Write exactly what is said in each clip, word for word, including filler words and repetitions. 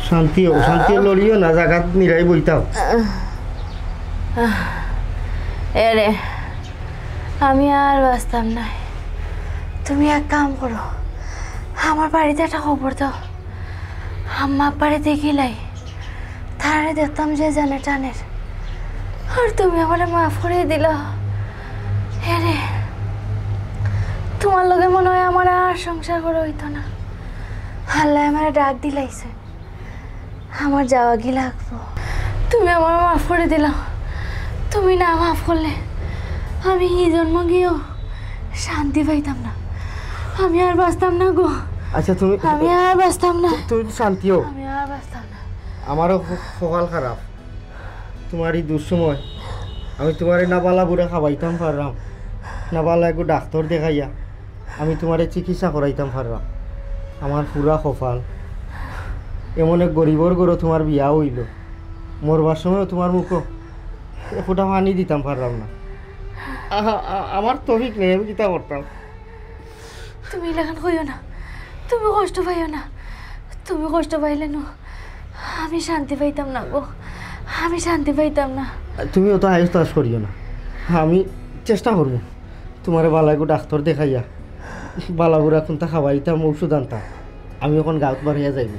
শান্তি অ, শান্তি অ, লড়িও না, জাগাত নিরাই বইতাও। এরে, আমি আর বাঁচতাম নায়। তুমি এক কাম করো, আমার বাড়িত একটা খবর দেও। আম্মা আব্বারে দেখিলাই, তারারে দেখতাম যে জানে টানের। আর তুমি আমারে মাফ করি দিলাও। এরে, তুমার লগে মনে অয় আমার আর সংসার করা অইতো না। আল্লায় আমারে ডাক দিলাইছে। আমার যাওয়াগি লাগবো। তুমি আমারে মাফ করি দিলাও। তুমি না মাফ করলে আমি ই জন্ম গিয়াও শান্তি পাইতাম না। আমি আর বাঁচতাম না গো। আচ্ছা, তুমি আমি আর বাঁচতাম না। তুমি শান্তি অও। আমি আর বাঁচতাম না। আমারও খুব কপাল খারাপ। তুমার ই দুঃসময় আমি তুমারে না বালা বুরা খাবাইতাম পাররাম, না বালা এগু ডাক্তর দেখাইয়া আমি তুমারে চিকিৎসা করাইতাম পাররাম। আমার পুরা কপাল, এমন এক গরিবর ঘরো তুমার বিয়া অইলো, মরবার সময়ও তুমার মুখো এক ফুটা পানি দিতাম পাররাম না। আহা, আ-, আমার তৌফিক নাই, আমি কিতা করতাম? তুমি ইলাখান কইও না, তুমি কষ্ট পাইও না। তুমি কষ্ট পাইলে নু আমি শান্তি পাইতাম না গো, আমি শান্তি পাইতাম না। তুমি অত আইস তাস করিও না, আমি চেষ্টা করমু তুমারে বালা এগু ডাক্তর দেখাইয়া বালা বুরা কুন্তা খাবাইতাম, ঔষধ আনতাম। আমি অখন গাউত বারইয়া যাইমু,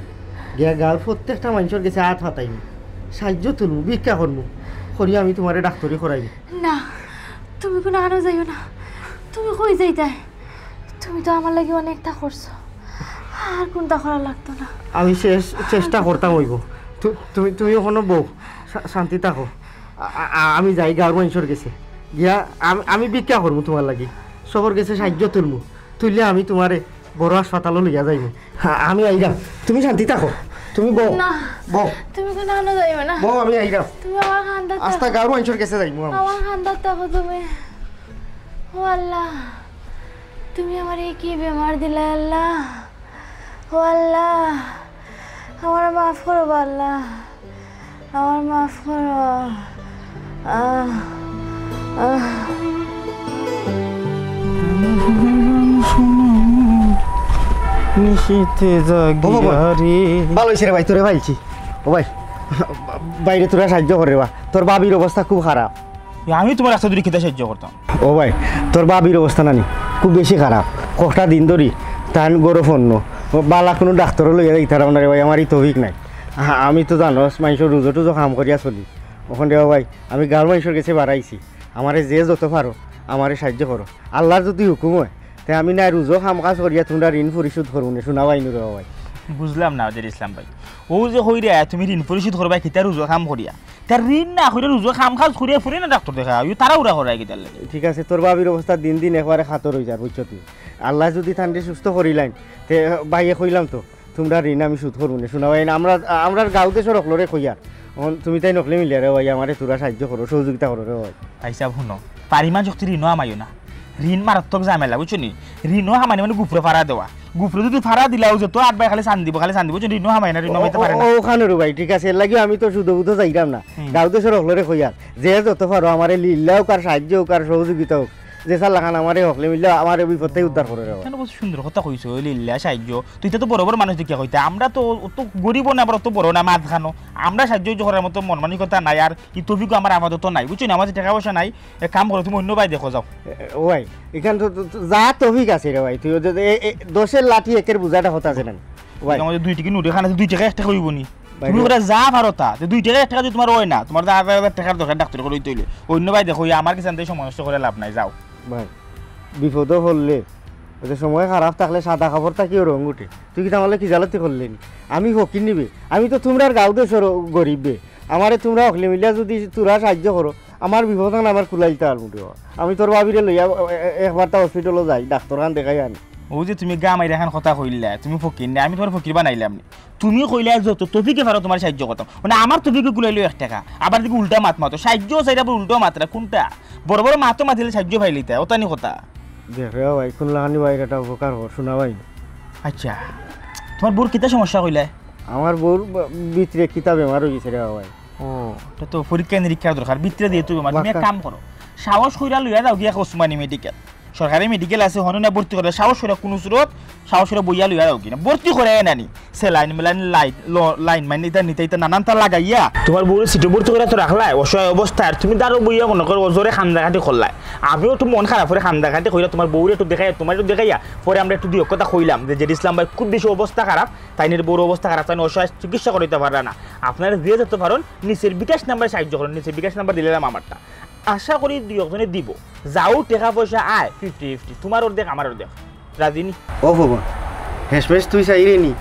গিয়া গাউর প্রত্যেকটা মানষর গেছে আত পাতাইমু, সাইয্য তুলমু, ভিক্ষা করমু, করিয়া আমি তুমারে ডাক্তরি করাইমু। না, তুমি কুনু আনো যাইও না। তুমি কই যাইতায়? তুমি তো আমার লাগি অনেকটা করছো, আর কুন্তা করা লাগতো না। আমি শেষ চেষ্টা করতাম অইবো। তু-, তুমি, তুমি অখনো বও, শা-, শান্তি থাকো। আ-, আ-, আ-, আমি যাই গাউর মানষর গেছে, গিয়া আমি, আমি ভিক্ষা করমু তুমার লাগি, সবর গেছে সাইয্য তুলমু, তুললে আমি তুমারে বড় হাসপাতালো লইয়া যাইমু। হ্যাঁ, আমি আইরাম, তুমি শান্তি থাকো, তুমি বও, না। বও, তুমি কুনু আনো যাইও না। বও, আমি আইরাম। তুমি আমার কান্দাত আস্তা থাকো। গাউর মানষর গেছে যাইমু আমি। আমার কান্দাত থাকো তুমি। ও আল্লাহ, তুমি আমারে কি বেমার দিলায় আল্লাহ। ও আল্লাহ, আমারে মাফ করো আল্লাহ, আমারে মাফ করো। আহ, আহ। নিশিতে ও বাবা। জাগিয়ারে। ভালা অইছে রে ভাই, তোরে পাইছি। ও ভাই, বাইরে তোরা সাইয্য কর রে বা, তোর ভাবির অবস্থা খুব খারাপ। আমি তুমার রাস্তা দূরে কিতা সাইয্য করতাম? ও ভাই, তোর ভাবির অবস্থা নানি খুব বেশি খারাপ, কটা দিন ধরি তান গরো ফোন। বালা কুনু ডাক্তরো লইয়া যাইতারাম না রে ভাই, আমার ই তৌফিক নাই। আ-, আমি তো জানোস মানষর রুজো টুজো কাম করিয়া চলি। অখন রে ভাই, আমি গাউর মানষর গেছে বারইছি, আমারে যে যত পারো আমারে সাইয্য করো। আল্লার যুদি হুকুম অয়, তে আমি নায় রুজো কাম কাজ করিয়া তুমরার ঋণ পরিশোধ করমু নে, হুনা ভাই নু রে ভাই। বুঝলাম না ওদের ইসলাম ভাই, অউ যে কইরা তুমি ঋণ পরিশোধ করবায় কিতা রুজো কাম করিয়া, তার ঋণ না করিয়া রুজো কাম কাজ করিয়া ফুরে না ডাক্তর দেখা, অউ তাড়াহুড়া করায় কিতার লাগি? ঠিক আছে, তোর ভাবির অবস্থা দিন দিন একবারে খাতর অই যার, বুঝছো তুই। আল্লায় যুদি তানরে সুস্থ করিলাইন, তে ভাইয়ে কইলাম তো, তুমরার ঋণ আমি শোধ করমু নে। হুনা ভাই, আমরা, আমরার গাঁও দেশর হকলরে কইয়ার। অখন তুমি তাইন হকলে মিলিয়া রে ভাই, আমারে থুড়া সাইয্য করো, সহযোগিতা করো রে ভাই। ভাইসাব হুনো, পারিমান শক্তি ঋণও হামাইও না। ঋণ মারাত্মক ঝামেলা, বুঝছো নি? ঋণও হামানি মানে গুফরে ফাড়া দেওয়া। গুফরে যুদি ফাড়া দিলাও যে তো আট ভাই খালি চান্দিবো, খালি চান্দিবো, বুঝছো নি? ঋণও হামাই না, ঋণ হামাইতে পারে না। ও, অখানো রে ভাই, ঠিক আছে, এরলাগিউ আমি তো সুদো বুদো যাইরাম না। হুম। গাঁও দেশর হকলরে কইয়ার, যে যত পারো আমারে লিল্লা অউক আর সাইয্য অউক আর সহযোগিতা অউক, যেছার লাখান আমারে হকলে মিলিয়া আমারে বিপদ থাকি উদ্ধার করো রে ভাই। কেনে বহুত সুন্দর কথা কইছো, ওই লিল্লা সাইয্য। তুই তো বড় বড় মানুষ দেখিয়া কইতে, আমরা তো অত গরিবও না, আবার অত বড় না, মাঝখানো। আমরা সাইয্য উইয্য করার মতো মন মানসিকতা নাই, আর ই তৌফিকও আমার আপাতত নাই, বুঝছো নি? আমার কাছে টেকা পয়সা নাই, এক কাম করো, তুমি অইন্য ভাই দেখো যাও। এ, ও ভাই, ইখান তো, তো, তো যা তৌফিক আছে রে ভাই, তুই ওই যে, এ, এ, দশের লাঠি একের বুঝা একটা কথা আছে না? ও ভাই। আমার দুই টেকা নোট এখান আছে, দুই টেকা এক টেকা অইবো নি? ভাই তুমি রে। ওরা যা পারো তা, তো দুই টেকা এক টেকা যুদি তুমার অয় না, তুমার যে হাজার হাজার টেকার দরকার ডাক্তরি করাইতে অইলে, অইন্য ভাই দেখো, ই আমার কিষান থাকি সময় নষ্ট করি লাভ নাই, যাও। ভাই, বিপদো পড়লে, ওই যে সময় খারাপ থাকলে সাদা কাপড় থাকিও রং উঠে। তুই কিতা আমার লগে খিজালতি করলে নি? আমি ফকির নি বে, আমি তো তুমরার গাঁও দেশর গরিব বে। আমারে তুমরা হকলে মিলিয়া যুদি থুড়া সাইয্য করো, আমার বিপদ খান আমার কুলাইতা আর মুঠে। আমি তোর ভাবিরে লইয়া এ-, এ-, একবারতা হসপিটালো যাই, ডাক্তর খান দেখাই আনি। অউ যে তুমি গা মাইরা খান কথা কইলা, তুমি ফকির নি, আমি তুমারে ফকির বানাইলাম নি। তুমি কইলা যত তৌফিকে পারো তুমারে সাইয্য করতাম। মানে আমার তৌফিকে কুলাইলো এক টেকা। আবার দেখি উল্টা মাত মাতো। সাইয্য চাইরা আবার উল্টা মাতরা। কুনটা? বড় বড় মাতো মাতিলে সাইয্য পাইলিতা। অতা নি কথা। দেখ রে ভাই, কুন লাখান নি ভাইর একটা উপকার কর, হুনা ভাই। আচ্ছা। তুমার বউর কিতা সমস্যা কইলায়? আমার বউর ব-, ভিতরে কিতা বেমার অই গেছে রে ভাই। ও, ইটা তো পরীক্ষা নিরীক্ষার দরকার। ভিতরে দিয়া তুই বেমার। তুমি এক বাক্কা। কাম করো। সাহস কইরা লইয়া যাওগি এক ওসমানী মেডিকেল। সরকারি মেডিকেল আছে, হনো না ভর্তি করে, সাহস করে কুনু সুরত, সাহস করে বইয়া লইয়া যাও কিনা, ভর্তি করে না নি। সেলাইন মেলাইন লাইট, ল-, লাইন মাইন ইতা নিতা ইতা নানানতা লাগাইয়া। তুমার বউরে সিটো ভর্তি করে তো রাখলায়, অসহায় অবস্থায়, আর তুমি দারো বইয়া মনো করো অজরে কান্দাকাটি করলায়। আমিও একটু মন খারাপ করে কান্দাকাটি কইরা তুমার বউরে একটু দেখাইয়া, তুমারে একটু দেখাইয়া, পরে আমরা একটু দুই কথা কইলাম যে জেড ইসলাম ভাই খুব বেশি অবস্থা খারাপ, তাইনের বউর অবস্থা খারাপ, তাইন অসহায়, চিকিৎসা করাইতা পাররা না। আপনারা যে যত পারইন নিচের বিকাশ নাম্বারে সাহায্য করইন, নিচের বিকাশ নাম্বার দিলাম আমারটা। আশা করি দুই একজনে দিবো। যাও টেকা পয়সা আয় ফিফটি ফিফটি, তুমার অর্ধেক আমার অর্ধেক। রাজি নি? ও ভবন, হেশমেশ তুই চাইরে নি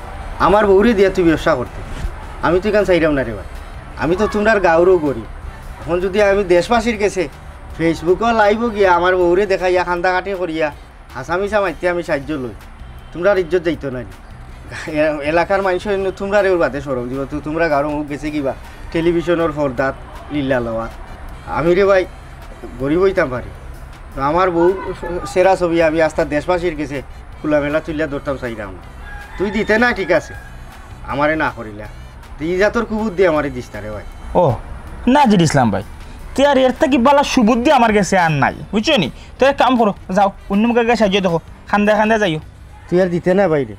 আমার বউরে দিয়া তুই ব্যবসা করতে? আমি তো ইখান চাইরাম না রে ভাই, আমি তো তুমরার গাঁওরও গরিব। অখন যুদি আমি দেশবাসীর গেছে Facebook-ও লাইভও গিয়া আমার বউরে দেখাইয়া কান্দাকাটি করিয়া হাছা মিছা মাতিতে আমি সাহায্য লই, তুমরার ইজ্জত যাইতো না নি? এ-, এলাকার মানষে অইন্য তুমরারে ওর বাদে শরম দিবো, তো তুমরা গাঁওর মুখ গেছে কিবা টেলিভিশনর পর্দাত লীলা লওয়াত। আমি রে ভাই গরিব অইতাম পারি, তো আমার বউ সেরা ছবি আমি আস্তা দেশবাসীর গেছে খোলামেলা তুলিয়া ধরতাম চাইরাম না। তুই দিতে না ঠিক আছে, আমারে না করিলা, তুই ই জাতর কুবুদ্ধি আমারে দিস না রে ভাই। ও না জেড ইসলাম ভাই, তে আর এর থাকি বালা সুবুদ্ধি আমার গেছে আর নাই, বুঝছো নি? তো এক কাম করো, যাও অন্য মুখে গিয়া সাহায্য দেখো, কান্দায় কান্দায় যাইও। তুই আর দিতে না ভাই রে।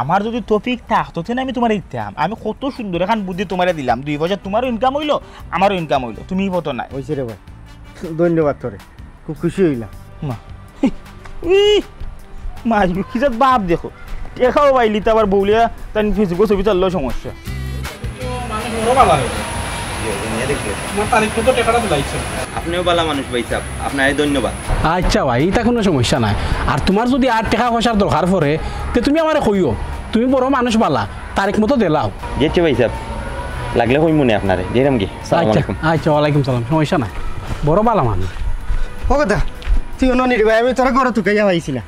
আমার যুদি তৌফিক থাকতো, তে না আমি তুমারে দিতাম। আমি কত সুন্দর এখান বুদ্ধি তুমারে দিলাম, দুই পয়সা তুমারও ইনকাম অইলো, আমারও ইনকাম অইলো, তুমি বিপদো নাই। অইছে রে ভাই, ধন্যবাদ তোরে, খুব খুশি অইলাম। মা, ই, মা, কি জাত বাপ দেখো, টেকাও পাইলি তো আবার বউলিয়া তাই Facebook-ও ছবি তুললেও সমস্যা। আমার তারিখ মতো টেকাটা দিলাইছে। আপনেও বালা মানুষ ভাইসাব, আপনারে ধন্যবাদ। আচ্ছা ভাই, ইতা কুনু সমস্যা নাই। আর তুমার যুদি আর টেকা পয়সার দরকার পড়ে, তে তুমি আমারে কইও, তুমি বড় মানুষ বালা, তারিখ মতো দিলাও। জি আচ্ছা ভাইসাব, লাগলে কইমুনে আপনারে। যাইরাম গি, সালাম আচ্ছা, আলাইকুম। আচ্ছা, ওয়ালাইকুম সালাম, সমস্যা নাই, বড় বালা মানুষ। ও কথা, তুই অনো নি রে ভাই, আমি তোরে ঘরো তুকাইয়া পাইছি না।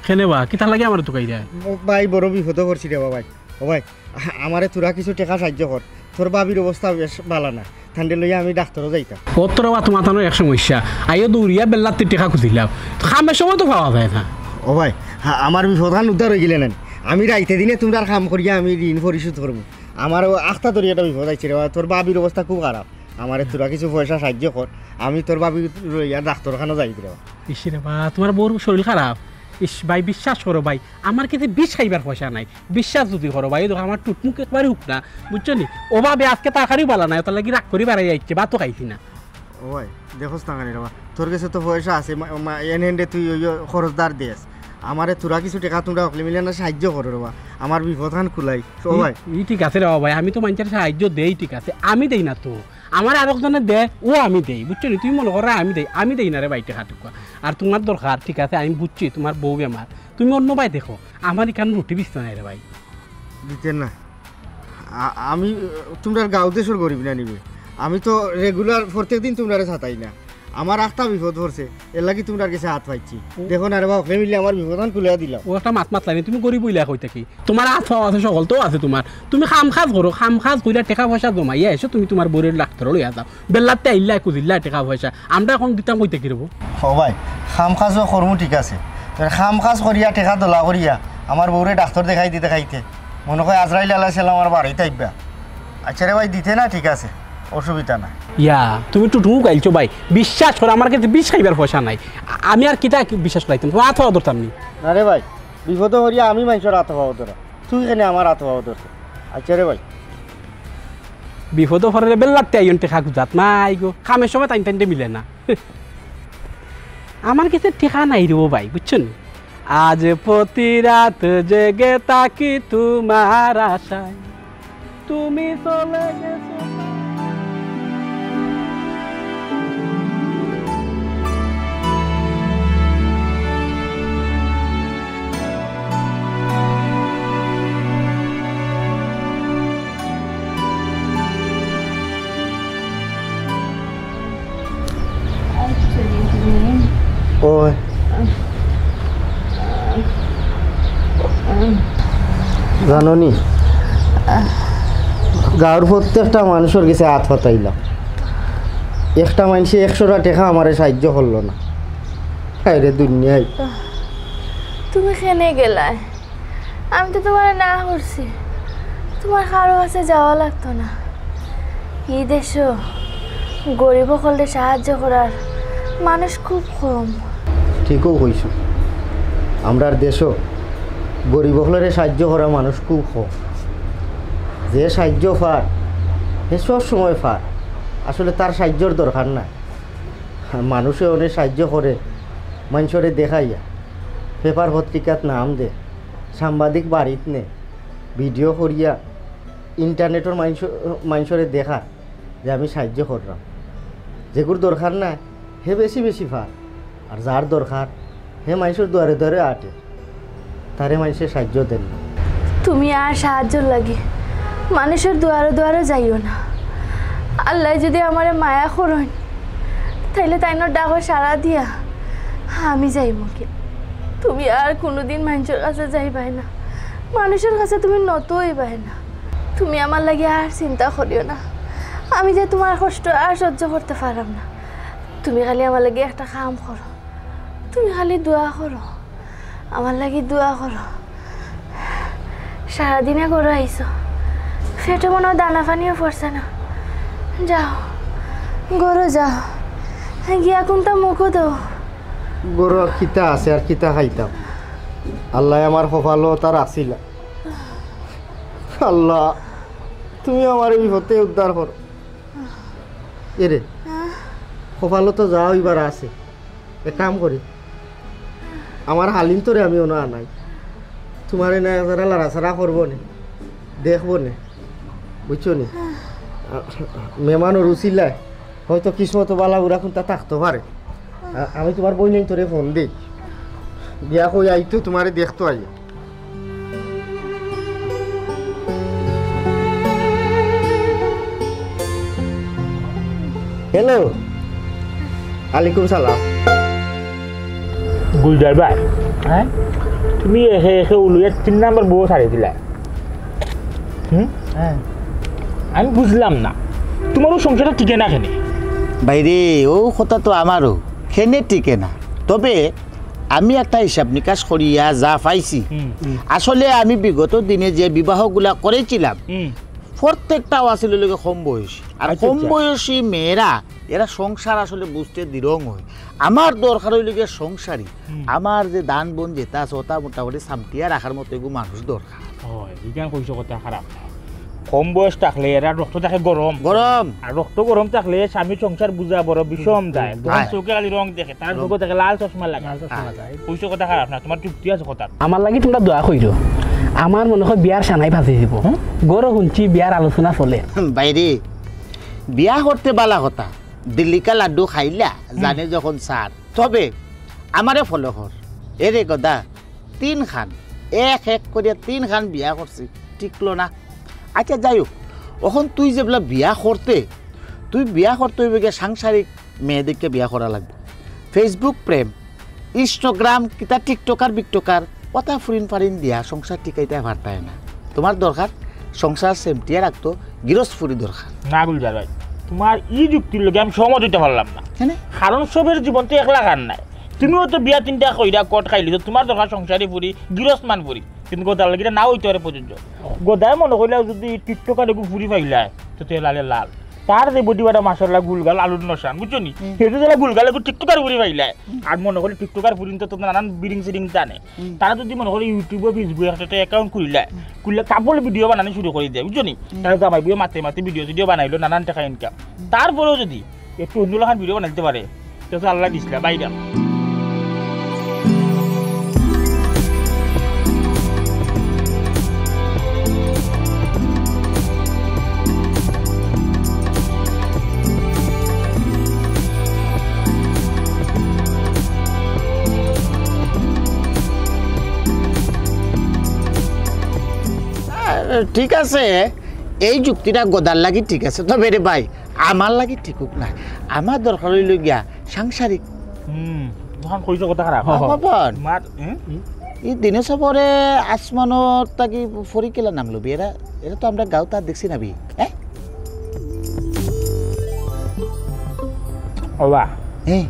কেনে বা, কিতার লাগি আমারে তুকাই দেয়? ও ভাই, বড় বিপদো পড়ছি রে বা ভাই। ও ভাই, আ-, আমারে থুড়া কিছু টেকা সাহায্য কর। তোর ভাবির অবস্থা বেশ বালা না। তানরে লইয়া আমি ডাক্তরো যাইতাম। অত রে বা, তুমার তানো এক সমস্যা। আইও দৌড়িয়া বেল্লাত্তি টেকা খুজিলাও। কামের সময় তো পাওয়া যায় না। ও ভাই, হা, আমার বিপদখান উদ্ধার অইগেলে না নি? আমি রাইতে দিনে তুমরার কাম করিয়া আমি ঋণ পরিশোধ করমু। আমার অউ আখতা ধরি একটা বিপদ আইছে রে বা, তোর ভাবির অবস্থা খুব খারাপ। আমারে থুড়া কিছু পয়সা সাহায্য কর। আমি তোর ভাবি লইয়া ডাক্তরখানো যাই রে বা। ইস রে বা, তুমার বউর শরীর খারাপ? ইস ভাই, বিশ্বাস করো ভাই, আমার কাছে বিষ খাইবার পয়সা নাই। বিশ্বাস যুদি করো ভাই, এই দেখো আমার টুটমুখ একবারে হুকনা, বুঝছো নি? অভাবে আজকে তরকারিও বালা নাই, অতার লাগি রাগ করি বাড়াই আইছে, ভাতও খাইছি না। ও ভাই, দেখোস না কেনে রে বা, তোর গেছে তো পয়সা আছে, মা-, মা-, এন হেন্ডে তুই ওই খরচদার দেস। আমারে থুড়া কিছু টেকা তুমরা হকলে মিলে না সাহায্য করো রে বা, আমার বিপদখান কুলাই। ও ই-, ভাই। ই ঠিক আছে রে বা ভাই, আমি তো মানষরে সাহায্য দেই, ঠিক আছে, আমি দেই না তো, আমারে আরক জনে দে, অউ আমি দেই, বুঝছো নি? তুমি মনো করো আমি দেই, আমি দেই না রে ভাই টেকা টুকা। আর তুমার দরকার, ঠিক আছে, আমি বুঝছি তুমার বউ বেমার, তুমি অন্য ভাই দেখো, আমার ইখান রুটি বিছনা নাই রে ভাই। দিতে না। আ-, আমি, আ, তুমরার গাঁও দেশর গরিব না নি বে। আমি তো regular প্রত্যেক দিন তুমরারে ছাতাই না। আমার আখতা বিপদ পড়ছে, এর লাগি তুমরার গেছে আত পাইছি। ও। দেখো না রে বা, হকলে মিলে আমার বিপদখান কুলাইয়া দিলাও। ও একটা মাত মাতলায় নি, তুমি গরিব অইলা কই থাকি? তুমার আত পাও আছে, সকল তো আছে তুমার। তুমি কাম কাজ করো, কাম কাজ করিয়া টেকা পয়সা জমাইয়া এসো, তুমি তুমার বউরে ডাক্তরো লইয়া যাও। বেল্লাতে আইলা, খুজিলা টেকা পয়সা। আমরা অখন দিতাম কই থাকি রে বা? ও ভাই, কাম কাজও করমু ঠিক আছে। তবে কাম কাজ করিয়া, টেকা দলা করিয়া, আমার বউরে ডাক্তর দেখাইতে দেখাইতে মনো কয় আজরাইল আলাইহিস সালাম আমার বাড়িত আইবা। আচ্ছা রে ভাই, দিতে না ঠিক আছে, অসুবিধা নাই। ইয়া, তুমি টুটমুখ আইলছো ভাই। বিশ্বাস করো, আমার কাছে বিষ খাইবার পয়সা নাই। আ-, আমি আর কিতা বিশ্বাস করাইতাম? তুমার আত পাও ধরতাম নি। না রে ভাই, বিপদো পড়িয়া আমি মানষর আত পাও ধরা। তুই কেনে আমার আত পাও ধরতে? আচ্ছা রে ভাই। বিপদো পড়লে বেল্লাতে আইন টেকা খুজাত নাই গো। কামের সময় তাইন তাইনতে মিলে না। আমার কাছে টেকা নাই রে বা ভাই, বুঝছো নি? আজ প্রতি রাত জেগে থাকি তুমার আশায়, তুমি চলে গেছো। ওই। জানো নি, গাঁওর প্রত্যেকটা মানুষর গেছে আত পাতাইলাম, একটা মানষে একশোটা টেকা আমারে সাহায্য করলো না। হায় রে দুনিয়ায়। তুমি কেনে গেলায়? আমি তো তুমারে না করছি, তুমার কারো কাছে যাওয়া লাগতো না। ই দেশো গরিব অকলরে সাহায্য করার মানুষ খুব কম। ঠিকউ কইছো, আমরার দেশো গরিব অকলরে সাহায্য করা মানুষ খুব কম। যে সাহায্য পার, হে সব সময় পার। আসলে তার সাহায্যর দরকার নাই। মানুষে অনেক সাহায্য করে, মাইনষরে দেখাইয়া, পেপার পত্রিকাত নাম দে, সাংবাদিক বাড়িত নে, ভিডিও করিয়া ইন্টারনেটর মাইনষ-, মাইনষরে দেখার যে আমি সাহায্য কররাম। যেগুর দরকার নাই, হে বেশি বেশি পার, আর যার দরকার, হে মাইনষর দুয়ারে দুয়ারে আটে, তারে মাইনষে সাহায্য দেন না। তুমি আর সাহায্যর লাগি মানুষর দুয়ারে দুয়ারে যাইও না। আল্লায় যুদি আমারে মায়া করইন, তাইলে তাইনর ডাকো সাড়া দিয়া আমি যাইমুগি। তুমি আর কুনুদিন মাইনষর কাছে যাইবায় না, মানুষর কাছে তুমি নত অইবায় না। তুমি আমার লাগি আর চিন্তা করিও না, আমি যে তুমার কষ্ট আর সহ্য করতে পাররাম না। তুমি খালি আমার লাগি একটা কাম করো, তুমি খালি দোয়া করো, আমার লাগি দোয়া করো। সারাদিনে ঘরো আইছো, পেটো মনো দানা পানিও পড়ছে না। যাও, ঘরো যাও, গিয়া কুন্তা মুখো দেও। ঘরো আর কিতা আছে, আর কিতা খাইতাম? আল্লায় আমার কপালো তা রাখছিলা। আল্লাহ, তুমি আমারে বিপদ থাকি উদ্ধার করো। এরে, কপালো তো যা অইবার আছে, এক কাম করি, আমার হালিম তোরে আমি অনো আনাই, তুমারে না যারা লাড়াচাড়া করবো নে, দেখবো নে, বুঝছো নি? আ, মেহমানর উছিলায় হয়তো কিসমতো বালা বুরা কুন্তা থাকতো পারে। আ, আমি তুমার বইনাইন্তরে ফোন দেই, দিয়া কই আইতো তুমারে দেখতো আইয়া। হ্যালো, আলাইকুম সালাম। গুলজার ভাই, হ্যাঁ? তুমি একে একে উলুইয়া তিন নাম্বার বউ ছাড়ি দিলা। হুম? হ্যাঁ। আমি বুঝলাম না, তুমার অউ সংসারটা টিকে না কেনে? ভাইরে, অউ কথা তো আমারও, কেনে টিকে না। তবে আমি একটা হিসাব নিকাশ করিয়া যা পাইছি, হুম। আসলে আমি বিগত দিনে যে বিবাহগুলা করেছিলাম, হুম। প্রত্যেকটাও আছিল লগে কম বয়সী। আর আচ্ছা, কম আচ্ছা। বয়সী মেয়েরা, এরা সংসার আসলে বুঝতে দিরং হয়। আমার দরকার অইল গিয়া সংসারী। হুম। আমার যে দান বন যেটা আছে, ওটা মোটামুটি সামটিয়া রাখার মতো এগু মানুষ দরকার। হয়, ইখান কইছো কথা খারাপ না। কম বয়স থাকলে এরা রক্ত থাকে গরম। গরম। আর রক্ত গরম থাকলে স্বামীর সংসার বুঝা বড় বিষম যায়। তখন হয়। চোখে খালি রং দেখে, তার রং। চোখে দেখে লাল চশমা লাগে। লাল চশমা হয়। যায়। কইছো কথা খারাপ না, তুমার যুক্তি আছে কথার। আমার লাগি তুমরা দোয়া কইরো। আমার মনে হয় বিয়ার সানাই বাজি দিব। ঘরো হুনছি বিয়ার আলোচনা চলে। ভাইরে, বিয়া করতে বালা কথা, দিল্লি কা লাড্ডু খাইলা, হুম। জানে যখন সার। তবে আমারে ফলো কর। এরে গদা, তিন খান, এক এক করিয়া তিন খান বিয়া করছি, টিকলো না। আচ্ছা, যাই হোক, অখন তুই যেবলা বিয়া করতে, তুই বিয়া করতে অইবে গিয়া সাংসারিক মেয়ে দেখিয়া বিয়া করা লাগবো। Facebook প্রেম, Instagram, কিতা TikToker, বিকটকার, অতা ফুরিন ফারিন দিয়া সংসার টিকাইতে পারতায় না। তুমার দরকার সংসার সেমটিয়া রাখতো, গিরস্ত ফুরি দরকার। না গুলজার ভাই, তুমার ই যুক্তির লগে আমি সহমত অইতে পারলাম না। কেনে? কারণ সবের জীবন তো এক লাখান নায়। তুমিও তো বিয়া তিনটা কইরা কট খাইলিছো, তুমার দরকার সংসারী ফুরি, গিরস্ত মান ফুরি। কিন্তু গদার লাগি ইটা না অইতে পারে প্রযোজ্য। গদায় মনে করিলা যদি TikToker এগু ফুরি পাইলায়, তো তে লালে লাল। তার যে body বাটা মাশাআল্লাহ গুলগাল আলুর নশান, বুঝছো নি? হুম। হে যদি গুলগাল এগু TikToker ফুরি পাইলায়, হুম। আর মনে করি TikToker ফুরিন তো, তো নানান বিরিং সিরিং টানে। হুম। তারা যদি মনে করি YouTube-এ, Facebook-এ একটা account খুলিলায়, হুম। খুললে couple video বানানি শুরু করি দেয়, বুঝছো নি? হুম। তারা জামাই বউয়ে মাতে মাতে video টিডিও বানাইলো, নানান টাকা income। হুম। তারপরেও যদি একটু অন্য লাখান video বানাইতে পারে, তো তো আল্লাহ দিছলা, বাইরা। আহ, ঠিক আছে, এই যুক্তিটা গদার লাগি ঠিক আছে, তবে রে ভাই, আমার লাগি ঠিক হোক না। আমার দরকার অইল গিয়া সাংসারিক। হুম, অখন কইছো কথা খারাপ। হ, হ। বাবা, মার, হুম? ই দিনে সবরে আসমানর তাকি ফরিকেলা নাম লবি, এরা, এরা তো আমরা গাঁও তার দেখছি না বি, হ্যাঁ? ওবা, হ্যাঁ।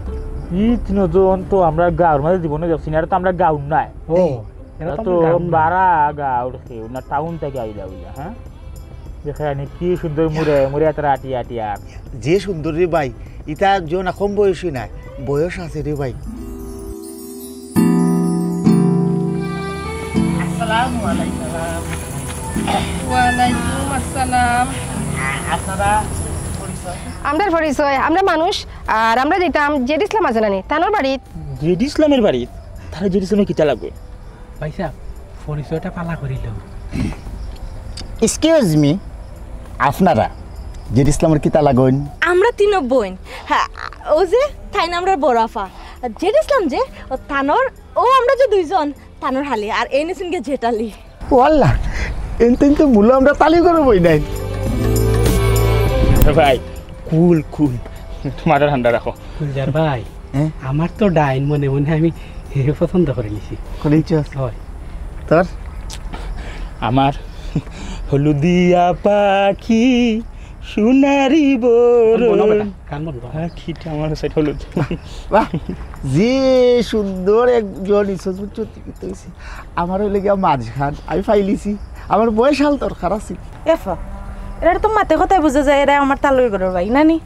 ই তিনজন তো আমরা গাঁওর মাঝে জীবনে দেখছি না, এরা তো আমরা গাঁওর নায়। ও, হ্যাঁ। এরা এরা তো তো আমরা গাঁওর নায়। বারা গাঁওর কেউ না, টাউন থাকি আইলা অইলা, হ্যাঁ? দেখে আনি কি সুন্দর মুড়ে, মুড়ে তারা আটি আটি আর। যে সুন্দর রে ভাই, ইতা যে না কম বয়সী নায়, বয়স আছে রে ভাই। ওয়ালাইকুম আসসালাম। আপনারা? আমরার পরিচয়, আমরা মানুষ, আর আমরা যাইতাম জেড ইসলাম আছে নানি, তানর বাড়িত। জেড ইসলামের বাড়িত? তাহলে জেড ইসলামের কিতা লাগবে? ভাই সাহেব, পরিচয়টা পালা করিল। এক্সকিউজ মি, আপনারা জেড ইসলামের কিতা লাগইন? আমরা তিন বইন। হ্যাঁ, ও যে তাইন আমরার বড় আফা। জেড ইসলাম যে, ও তানর, ও আমরা যে দুইজন, তানর হালি, আর এই নিছইন গিয়া জেঠালি। ও আল্লাহ, এনতেন তো মূল আমরা তালি করে বই নাই। ভাই, কুল, কুল, তোমার ঠান্ডা রাখো। গুলজার ভাই, হ্যাঁ? আমার তো ডাইন মনে মনে আমি পছন্দ করে নিছি। করিছ? হয়। তোর? আমার হলুদিয়া পাখি, সোনারি বরণ। বলো বেটা, গান বলো। পাখিটা আমার সাইড হলুদ। বাহ, যে সুন্দর এক জনি সজুজ চুটি হইছে। আমার হইলে গিয়া মাঝখান, আমি ফাইলিছি। আমার বয়স হাল দরকার আছে। এফা, এরা তো মাতে কথায় বুঝা যায়, এরা আমার তালই ঘরর ভাই, নানি?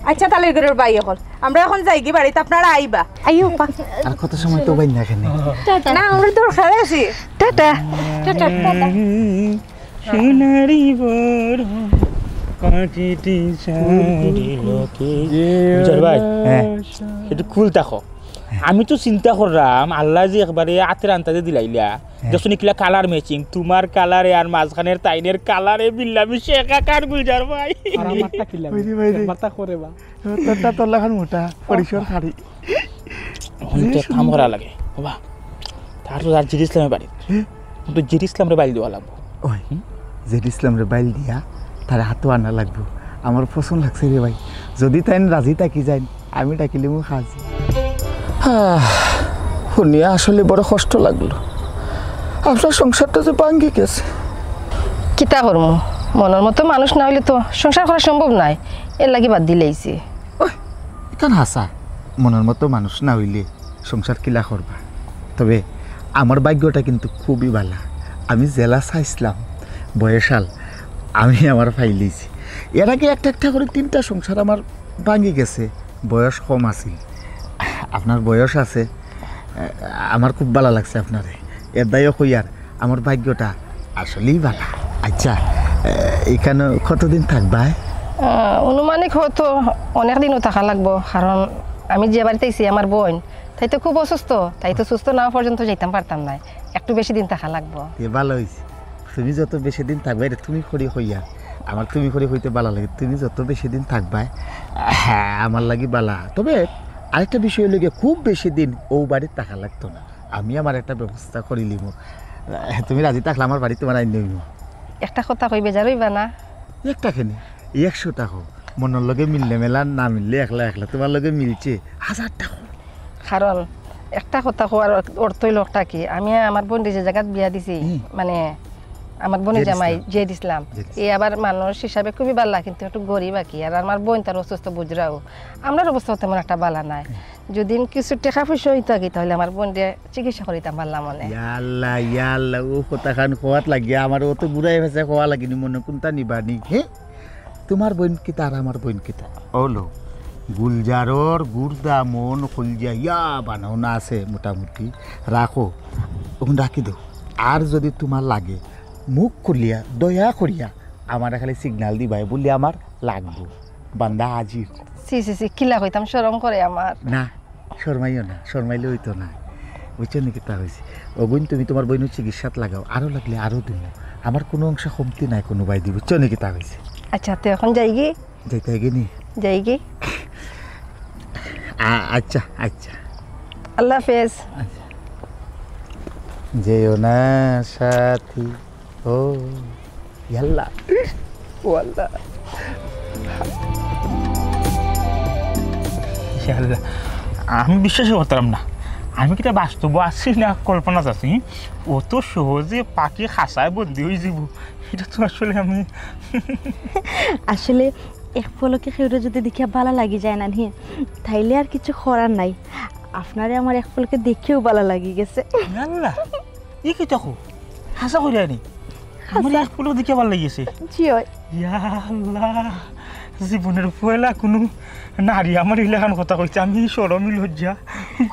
আচ্ছা, তালই ঘরর ভাই অকল। আমরা এখন যাইগি বাড়িত, আপনারা আইবা। আইও পা। আর কত সময় তো বাইন না এখানে। টাটা। না, আমরা দরকার আছে। টাটা। Tata, tata. সোনারি বরণ, পাখিটি ছাড়িল কে। গুলজার ভাই, হ্যাঁ। একটু কুল থাকো। আমি তো চিন্তা করলাম, আল্লাহ যে একবারে আতের আন্তাজে দিলাইলা, হ্যাঁ। দেখছো নি কিলা কালার ম্যাচিং, তোমার কালারে আর মাঝখানের তাইনের কালারে বিল্লা মিশে একাকার গুলজার ভাই। আর আমারটা কিলা? ওই রে ভাই রে। আমারটা করে বা। তোরটা তোর লাখান মোটা, পরিসর খাড়ি। এখন তো কাম করা লাগে, বাবা। তার তো আর জেড ইসলামের বাড়ি। হ্যাঁ। তো জেড ইসলামরে বাইল দেওয়া লাগবো। ওই, হুম? জেড ইসলামরে বাইল দিয়া তার হাতও আনা লাগবো। আমার পছন্দ লাগছে রে ভাই। যদি তাইন রাজি থাকি যাইন, আমি ডাকিলে মু খাজি। আহ, শুনিয়া আসলে বড় কষ্ট লাগলো। আপনার সংসারটা যে ভাঙ্গি গেছে। কিতা করমু? মনর মতো মানুষ না অইলে তো সংসার করা সম্ভব নায়। এর লাগি বাদ দিলাইছি। ওই, ইখান হাছা। মনর মতো মানুষ না অইলে সংসার কিলা করবা? তবে আমার ভাগ্যটা কিন্তু খুবই ভালা। আমি যেলা চাইছলাম, বয়সাল, আমি আমার ফাইলিছি। এর আগে একটা একটা করি তিনটা সংসার আমার ভাঙ্গি গেছে, বয়স কম আছিল। আপনার বয়স আছে, আমার খুব ভালা লাগছে আপনারে। এর দায়ও কইয়ার, আমার ভাগ্যটা আসলেই ভালা। আচ্ছা, এ, ইখানো কতদিন থাকবায়? আহ, আনুমানিক হয়তো অনেক দিনও থাকা লাগবো, কারণ আমি যে বাড়িত আইছি, আমার বইন, তাই তো খুব অসুস্থ, তাই তো সুস্থ না হওয়া পর্যন্ত যাইতাম পারতাম নায়, একটু বেশি দিন থাকা লাগবো। এ ভালা অইছে, তুমি যত বেশি দিন থাকবায়, ইটা তুমি করি কইয়ার, আমার তুমি করি কইতে ভালা লাগে। তুমি যত বেশি দিন থাকবায়, হ্যাঁ, আমার লাগি ভালা। তবে আরেকটা বিষয় অইলো গিয়া, খুব বেশি দিন অউ বাড়িত থাকা লাগতো না। আমি আমার একটা ব্যবস্থা করিলিমু। তুমি রাজি থাকলে আমার বাড়িত তোমার আইন দিমু। একটা কথা কই, বেজার অইবা না? একটা কেনে? একশোটা কও। মনর লগে মিললে মেলা, না মিললে একলা একলা। তোমার লগে মিলছে, হাজারটা কও। কারণ একটা কথা কওয়ার অর্থ অইলো একটা কি, আমি আমার বইনরে যে জাগাত বিয়া দিছি, হুম। মানে আমার বইনর জামাই জেড ইসলাম। জেড ইসলাম। এ আবার মানুষ হিসাবে খুবই ভালা, কিন্তু একটু গরিব আর কি। আর আমার বইন তার অসুস্থ, বুঝরাও। আমরার অবস্থাও তেমন একটা ভালা নায়। হুম। যদি কিছু টেকা পয়সা অইতো আর কি, তাইলে আমার বইনরে চিকিৎসা করিতাম পারলাম অনে। ইয়া আল্লাহ, ইয়া আল্লাহ, অউ কথাখান কওয়াত লাগিয়া আমার অত ঘুরাই ফেছে কওয়া লাগেনি, মনো কুনটা নিবানি, হে? তোমার বইন কিতা আর আমার বইন কিতা? অলো, গুলজারর গুর্দা মন কলিজা ইয়া বানাও না আছে মোটামুটি, রাখো, অখন রাখি দেও। আর যদি তোমার লাগে, মুখ খুলিয়া, দয়া করিয়া, আমারে খালি সিগনাল দিবায়, বুলে আমার লাগবো, বান্দা হাজির। ছি, ছি, ছি, কিলা কইতাম, শরম করে আমার। না, শরমাইও না, শরমাইলে অইতো না। বুঝছো নি কিতা কইছি? অগুইন তুমি তোমার বইনর চিকিৎসাত লাগাও, আরো লাগলে আরো দিমু। আমার কুনু অংশে কমতি নাই কুনুবায়দি, বুঝছো নি কিতা কইছি? আচ্ছা, তে অখন যাইগি? যাইতায়গি নি? যাইগি। আ-, আচ্ছা, আচ্ছা। আল্লাহ হাফেজ। আচ্ছা। যেও না সাথী। ও, ইয়াল্লা। ও আল্লাহ। ইয়াল্লা। আমি বিশ্বাসই করতাম না। আমি কিতা বাস্তব আছি না কল্পনাত আছি? অত সহজে পাখি খাঁচায় বন্দি অইযিবো, ইটা তো আসলে আমি আসলে এক পলকে কেউরে যদি দেখিয়া ভালা লাগি যায় না নি, তাইলে আর কিছু করার নাই। আপনারে আমার এক পলকে দেখিয়াউ ভালা লাগি গেছে। ইয়াল্লা, ই কিতা কও? হাছা কইরায় নি? আমার এক পলক দেখিয়া ভালা লাগি গেছে। জি অয়। ইয়া আল্লাহ, জীবনর পয়লা কুনু নারী আমার ইলাখান কথা কইছে, আমি শরমি লজ্জা।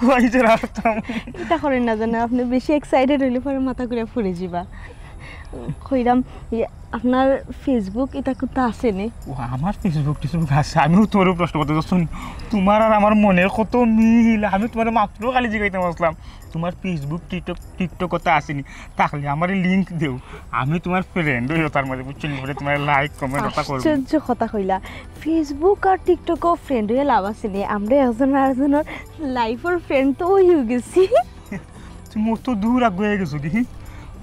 কই যে রাখতাম। ইতা করেন না জানো, আপনে বেশি excited অইলে পরে মাথা ঘুরে পড়ি যিবা। কইরাম, ইয়ে, আপনার Facebook ইতা কুতা আছে নি? ও, আমার Facebook টিসবুক আছে, আমিও তুমারে প্রশ্ন করতে চাইছি। তুমার আর আমার মনের কত মিল, আমি তুমারে মাত্র খালি জিগাইতাম আছলাম, তুমার Facebook, TikTok, TikTok অতা আছে নি? থাকলে আমারে link দেও, আমি তুমার friend অই, তার মাঝে বুঝছো নি, পরে তুমারে like, comment অতা করমু। আশ্চর্য কথা কইলা, Facebook আর TikTok-ও friend অইয়া লাভ আছে নি? আমরা একজন আরজনর life-র friend তো অইয়া গেছি। তুমি অত দূর আগুয়াই গেছো কি?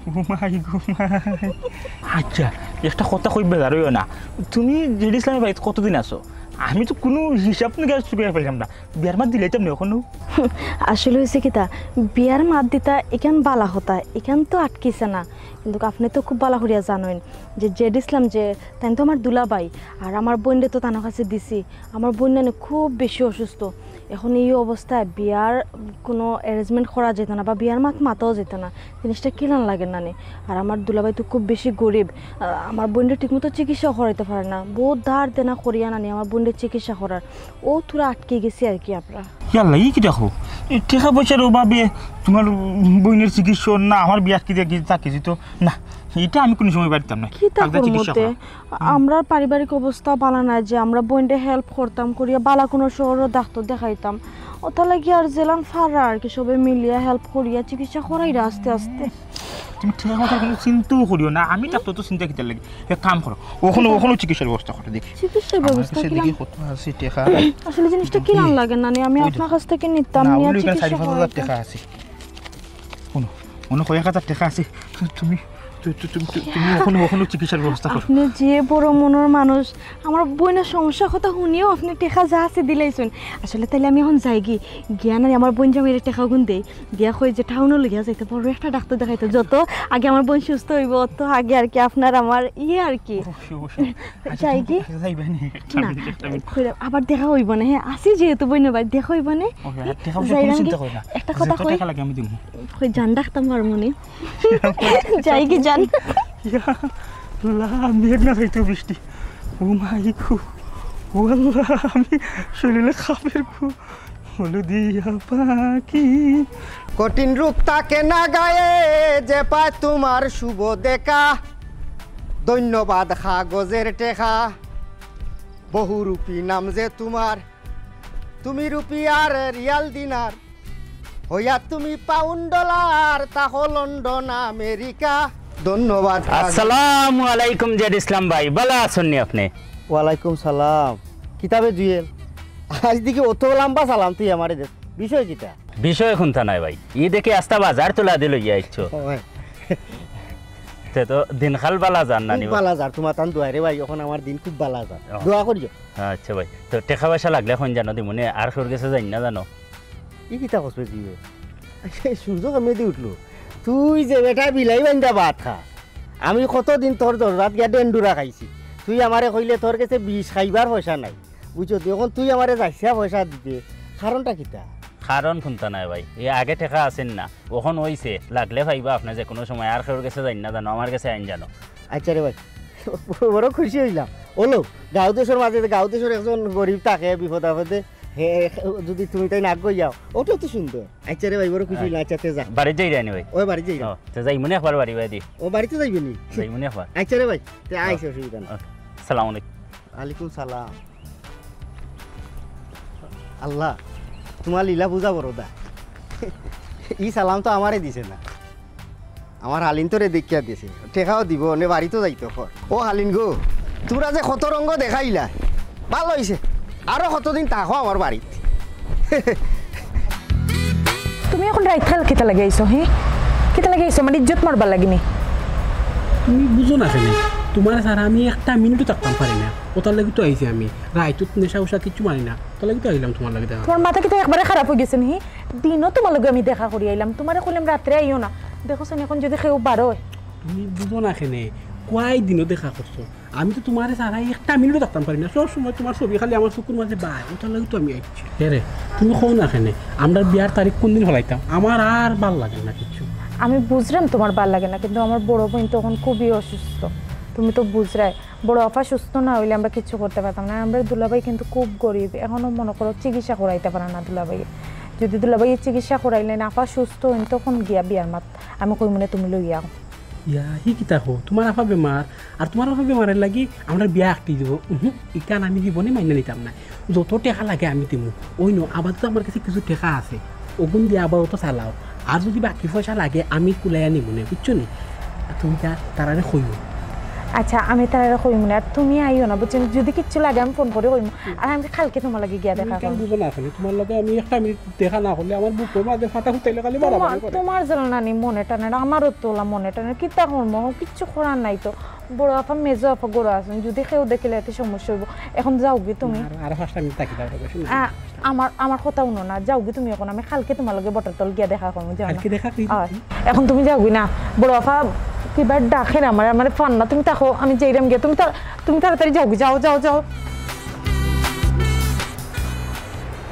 ও মাই গো মাই। আচ্ছা, একটা কথা কই বেজার অইও না, তুমি জেড ইসলামর বাড়িত কতদিন আছো? আমি তো কুনু হিসাব নিকাশ করিয়া পাইলাম না, বিয়ার মাত দিলাইতাম না অখনো। আসলে অইছে কিতা, বিয়ার মাত দিতা ইখান বালা কথা, ইখান তো আটকিছে না, কিন্তু আপনে তো খুব বালা করিয়া জানইন যে জেড ইসলাম যে, তাইন তো আমার দুলাভাই, আর আমার বইনরে তো তান কাছে দিছি। আমার বইন নানি খুব বেশি অসুস্থ, এখন এই অবস্থায় বিয়ার কুনু arrangement করা যাইতো না বা বিয়ার মাত মাতাও যাইতো না। জিনিসটা কিলান লাগে নানি? আর আমার দুলাভাই তো খুব বেশি গরিব, আ-, আমার বইনরে ঠিকমতো চিকিৎসা করাইতে পারে না, বউত ধার দেনা করিয়া নানি আমার বইনরে চিকিৎসা করার। অউ থুড়া আটকি গেছি আর কি আমরা। ইয়াল্লা, ই কিতা কও? ই টেকা পয়সার অভাবে তুমার বইনর চিকিৎসা না, আমার বিয়া আটকি দিয়া কি তা কিছু তো না, ইটা আমি কুনু সময় পারতাম না। কিতা করমু তে? আমরার পারিবারিক অবস্থা বালা নায় যে আমরা বইনরে help করতাম, করিয়া বালা কুনু শহরো ডাক্তর দেখাইতাম। অতার লাগি আর যেলান পাররা আর কি, সবে মিলিয়া help করিয়া চিকিৎসা করাইরা আস্তে আস্তে। তুমি টেকা পয়সার কুনু চিন্তাও করিও না, আমি থাকতে তো চিন্তা কিতার লাগি? এক কাম করো, অখনো, অখনো চিকিৎসার ব্যবস্থা করো দেখি। চিকিৎসার ব্যবস্থা দেখি কত আছে টেকা। আসলে জিনিসটা কিলান লাগে নানি, আমি আপনার কাছ থাকি নিতাম, নিয়া চিকিৎসা করাইতাম। টেকা আছে। হুনো, মনো কয় এক হাজার টেকা আছে। তুমি, তু-, তু-, তুমি, তু-, তুমি অখনো, অখনো চিকিৎসার ব্যবস্থা করো। আপনে যে বড় মনর মানুষ, আমার বইনর সমস্যার কথা হুনিয়াও আপনে টেকা যা আছে দিলাইছইন। আসলে তাইলে আমি অখন যাইগি, গিয়া নানি আমার বইন জামাইরে টেকাগুন দেই, দিয়া কই যে টাউনো লইয়া যাইতে বড় একটা ডাক্তর দেখাইতো, যত আগে আমার বইন সুস্থ অইবো, অত আগে আর কি আপনার আমার ইয়ে আর কি। অবশ্যই, অবশ্যই। আচ্ছা, যাইগি? যাইবানি? না, আবার দেখা অইবো নে, হে, আছি যেহেতু বইনর বাড়ি, দেখা অইবো নে। যাইরাম গি? একটা কথা কই। কই, জান রাখতাম পারমু নে। যাইগি জান? ইয়া আল্লাহ, মেঘ না চাইতেউ বৃষ্টি। ও মাই গো, ও আল্লাহ, আমি শরীরে কাপের গো। হলদিয়া পাখি। কঠিন রোগ থাকে না গায়ে, যে পায় তোমার শুভ দেখা। ধন্যবাদ কাগজের টেকা, বহুরূপী নাম যে তোমার। তুমি রুপিয়ার রিয়াল দিনার, হইয়া তুমি পাউন্ড ডলার, তাহো লন্ডন আমেরিকা। ধন্যবাদ। আসসালামু আলাইকুম জেড ইসলাম ভাই, বালা আছইন নি আপনে? ওয়ালাইকুম সালাম। কিতা বে জুয়েল, আইজ দেখি অত লম্বা সালাম তুই আমারে দেস, বিষয় কিতা? বিষয় কুন্তা নায় ভাই, ই দেখি আস্তা বাজার তুলা দি লইয়া আইছো। তে তো দিনকাল বালা যার না নি? বালা যার, তুমার তান দোয়ায় রে ভাই, অখন আমার দিন খুব বালা যার। দোয়া করিও। আচ্ছা ভাই, তো টেকা পয়সা লাগলে কইন জানো দিমুনে, আর কেউর গেছে যাইন না জানো। ই কিতা কস বে তুই? এই সূর্য কেমনে দি উঠলো? তুই যে বেটা বিলাই বান্দা ভাত খা, আমি কতদিন তোর দরজাত গিয়া ডেন্ডুরা খাইছি। তুই আমারে কইলে তোর গেছে বিষ খাইবার পয়সা নাই, বুঝছো? তুই অখন তুই আমারে যাইছা পয়সা দিতে, কারণটা কিতা? কারণ কুন্তা নায় ভাই, ই আগে টেকা আছিল না, অখন অইছে, লাগলে পাইবা আপনে যে কুনু সময়, আর কেউর গেছে যাইন না জানো, আমার গেছে আইন জানো। আচ্ছা রে ভাই, বড় খুশি অইলাম। ওলো, গাঁও দেশর মাঝে, গাঁও দেশর একজন গরিব থাকে বিপদ আপদে, হে, যদি তুমি তাইন আগুয়াই যাও, অটাউ তো সুন্দর। আচ্ছা রে ভাই, বড় খুশি অইলাম। আচ্ছা, তে যা। বাড়িত যাইরায় নি ভাই? অয় বাড়িত যাইরাম। ও, তে যাইমুনে একবার বাড়ি বাড়ি দি। ও, বাড়িত যাইবে নি? যাইমুনে একবার। আচ্ছা রে ভাই, তে আইস, অসুবিধা নাই। আসসালামু আলাইকুম। ওয়ালাইকুম সালাম। আল্লাহ, তুমার লীলা বুঝা বড় দা। ই সালাম তো আমারে দিছে না, আমার হালিন তোরে দেখিয়া দিছে। টেকাও দিবো নে, বাড়িত যাইতো কর। ও হালিন গো, তুমরা যে কত রঙ্গ দেখাইলা, ভালা অইছে, আরো কতদিন থাকো আমার বাড়িত। তুমি অখন রাইত কাল কিতা লাগি আইছো, হে? কিতা লাগি আইছো? আমার ইজ্জত মারবার লাগি নি? তুমি বুঝো না কেনে? তুমারে ছাড়া আমি একটা মিনিটও থাকতাম পারি না, অটার লাগি তো আইছি আমি। রাইত নেশা উশা কিচ্ছু মারি না, অটার লাগি তো আইলাম তুমার লাগি দেখা। তুমার মাথা কিতা একবারে খারাপ অই গেছে নি? দিনো তুমার লগে আমি দেখা করি আইলাম, তুমারে কইলাম রাত্রে আইও না। দেখো চাইন, অখন যদি কেউ বারয়। তুমি বুঝো না কেনে? কয় দিনো দেখা করছো? আমি তো তুমারে ছাড়া একটা মিনিটও থাকতাম পারি না, সব সময় তুমার ছবি খালি আমার চকুর মাঝে বায়, অটার লাগি তো আমি আইছি। হে রে, তুমি কও না কেনে, আমরার বিয়ার তারিখ কুন দিন ফালাইতাম? আমার আর ভালা লাগে না কিচ্ছু। আমি বুঝরাম তুমার ভালা লাগে না, কিন্তু আমার বড় বইন তো অখন খুবই অসুস্থ, তুমি তো বুঝরায়। বড় আফা সুস্থ না অইলে আমরা কিচ্ছু করতে পারতাম না। আর আমরার দুলাভাই কিন্তু খুব গরিব, অখনো মনো করো চিকিৎসা করাইতা পারে না দুলাভাই। যদি দুলাভাইয়ে চিকিৎসা করাইলে না, আফা সুস্থ অইন, তখন গিয়া বিয়ার মাত আমি কইমুনে, তুমি লইয়া আও। ইয়া, হি কিতা কও? তুমার আফা বেমার, আর তুমার আফা বেমারের লাগি আমরার বিয়া আটকি দিবো। উহু, ইখান আমি জীবনে মাইনা নিতাম না। যত টেকা লাগে আমি দিমু। অইন, আপাতত আমার গেছে কিছু টেকা আছে, অগুন দিয়া আপাতত চালাও। আর যদি বাকি পয়সা লাগে আমি কুলাইয়া নিমুনে, বুঝছো নি? আর তুমি তা-, তারারে কইও। আচ্ছা, আমি তারারে কইমুনে। আর তুমি আইও না, বুঝছো নি? যদি কিচ্ছু লাগে আমি ফোন করি কইমু। আর আমি কালকে তুমার লগে গিয়া দেখা তুমি কেন করমু। বুঝো না আসলে? তুমার লগে আমি একটা মিনিট দেখা না করলে আমার বুকর মাঝে ফাটা ফুটাইলে খালি বাড়াবাড়ি করে। তুমার জ্বালা নানি মনে টানে না, আমারও তো অলা মনে টানে। কিতা করমু? কিচ্ছু করার নাই তো। বড় আফা, মেজো আফা ঘরো আছইন, যদি কেউ দেখিলে এতে সমস্যা অইবো। এখন যাওগি তুমি। আর, আর পাঁচটা মিনিট থাকি দাও, বেশি না। আ, আমার, আমার কথা হুনো না, যাওগি তুমি এখন, আমি কালকে তুমার লগে বটর তল গিয়া দেখা করমু, যাও না। কালকে দেখা করি? অয়। এখন তুমি যাওগি না, বড় আফা কিবা ডাকের আমারে, আমারে পার না, তুমি থাকো, আমি যাইরাম গিয়া, তুমি তা-, তুমি তাড়াতাড়ি যাওগি, যাও, যাও, যাও।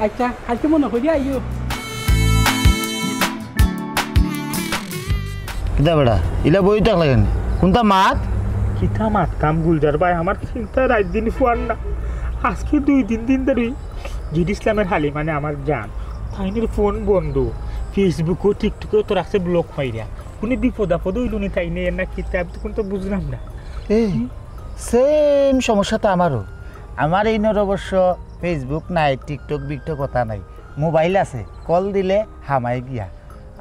আচ্ছা, কালকে মনো করি আইও। কিতা বেটা, ইলা বই থাকলে কেনে? কুনতা মাত? কিতা মাততাম গুলজার ভাই, আমার চিন্তায় রাইত দিন ফুয়ার না। আজকে দুই তিন দিন ধরি জেড ইসলামের হালি মানে আমার জান, তাইনর ফোন বন্ধ, Facebook-ও TikTok-ও তো রাখছে ব্লক মাইরা। কুনু বিপদ আপদ অইলো নি তাইনর না কিতা, আমি তো কুনতা বুঝলাম না। এই, সেম সমস্যা তো আমারও। আমার এইনর অবশ্য Facebook নাই, TikTok বিকটক কথা নাই, মোবাইল আছে, কল দিলে হামায় গিয়া।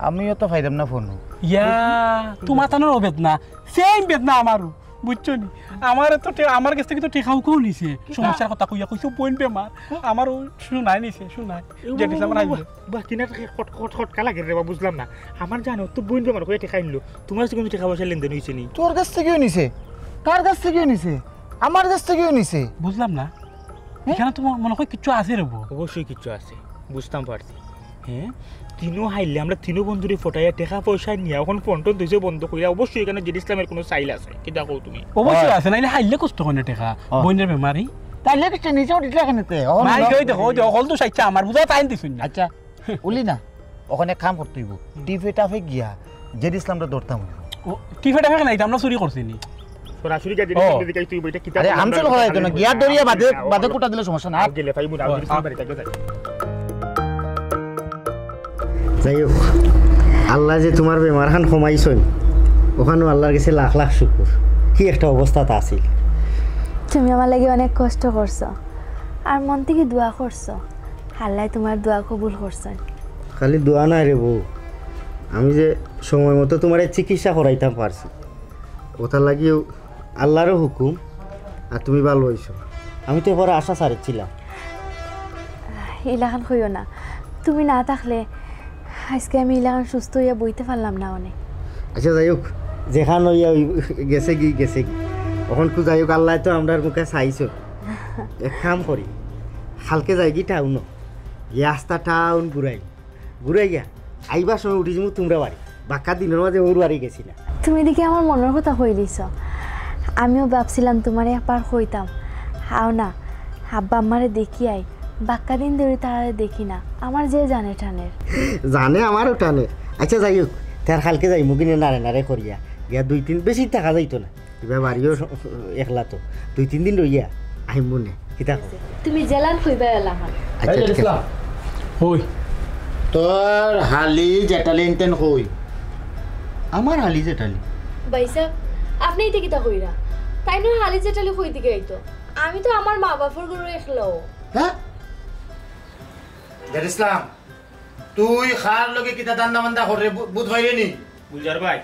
আমিও তো পাইরাম না ফোনও। ইয়া, তুমার তানর বেদনা, সেম বেদনা আমারও, বুঝছো নি? আমার তো টে-, আমার গেছ থাকি তো টেকা উকাও নিছে। সমস্যার কথা কইয়া কইছো বইন বেমার, আমারও শুনাই নিছে, শুনাই। জেড ইসলাম আইবো। বাহ, কিনা খট, খট, খটকা লাগে রে বা, বুঝলাম না। আমার জানো তো বইন বেমার কইয়া টেকা আনলো, তুমার গেছে কুনু টেকা পয়সা লেনদেন অইছে নি? তোর গেছ থাকিও নিছে? কার গেছ থাকিও নিছে? আমার গেছ থাকিও নিছে? বুঝলাম না। হ্যাঁ? ইখানো তো মনে হয় কিচ্ছু আছে রে বউ। অবশ্যই কিচ্ছু আছে, বুঝতাম পারছি। হ্যাঁ, তিনো হাইলে আমরা তিনো বন্ধুরে ফটাইয়া টেকা পয়সা নিয়া অখন ফোন টোন দিছে বন্ধ কইরা, অবশ্যই ইখানো জেড ইসলামের কুনু চাইল আছে। কিতা কও তুমি? অবশ্যই আছে, নাইলে হাইলে কষ্ট করে না টেকা। বইনের বেমারি। তাইলে কি সে নিজে উঠিলে এখানে তে? অখন ভাই, না। কই দেখো, ওই যে অকল তো চাইছে আমার, বুঝা তাই দিছুন না। আচ্ছা, উলি না, অখানে কাম করতে অইবো। টিপে টাপে গিয়া জেড ইসলামরে ধরতাম অইবো। ও, টিপে টাপে নাই, আমরা চুরি করছি নি। সরাসরি গিয়া জেড ইসলামরে জিকাই তুই বইটা কিতা আরে, করলাম হামচুল না, করা যাইতো না। গিয়া ধরিয়া বাদে, বাদে কুটা দিলে সমস্যা না। আগে লেফাই মুনা, আগে ইসলাম বাড়িতে গেছে। যাই হোক, আল্লায় যে তুমার বেমারখান কমাইছইন, অখানও আল্লার গেছে লাখ লাখ শুকুর। কি একটা অবস্থাত আছিল। তুমি আমার লাগি অনেক কষ্ট করছো, আর মন থাকি দোয়া করছো। আল্লায় তুমার দোয়া কবুল করছইন। খালি দোয়া নায় রে বউ, আমি যে সময় মতো তুমারে চিকিৎসা করাইতাম পারছি, অটার লাগিও আল্লারও হুকুম, আর তুমি ভালা অইছো। আমি তো এবারে আশা ছাড়ছিলাম। ইলাখান কইও না, তুমি না থাকলে আইজকে আমি ইলাখান সুস্থ অইয়া বইতে পারলাম না অনে। আচ্ছা, যাই হোক, যেখান অইয়া অই-, গেছেগি, গেছেগি। অখন তো যাই হোক, আল্লায় তো আমরার মুখে চাইছো। এক কাম করি, কালকে যাইগি টাউনো, গিয়া আস্তা টাউন ঘুরাই, ঘুরাইয়া আইবার সময় উঠি যিমু তুমরার বাড়ি। বাক্কা দিনর মাঝে অউর বাড়ি গেছি না। তুমি দেখি আমার মনর কথা কইলিছো। আমিও ভাবছিলাম তুমারে একবার কইতাম। আও না, আব্বা আম্মারে দেখি আই। বাক্কা দিন ধরি তারারে দেখি না। আমার যে জানে টানের। জানে আমারও টানে। আচ্ছা, যাই হোক, তে আর কালকে যাইমু কিনে নাড়ে নাড়ে করিয়া। গিয়া দুই তিন, বেশি থাকা যাইতো না। ইবা বাড়িও স-, একলা তো। দুই তিন দিন রইয়া আইমু নে। কিতা কও? তুমি যেলান কইবা এলাখান। আচ্ছা, এই ঠিক আছে। ইসলাম। কই? তোর হালি জেঠালি ইনতেন কই? আমার হালি জেঠালি? ভাইসাব, আপনে ইতা কিতা কইরা? তাইনর হালি জেঠালি কই থাকি আইতো? আমি তো আমার মা বাপর ঘরো একলাউ। হ্যাঁ? জেড ইসলাম, তুই কার লগে কিতা ধান্দা মান্দা কররে বু-, বুঝ পাইরে নি? গুলজার ভাই,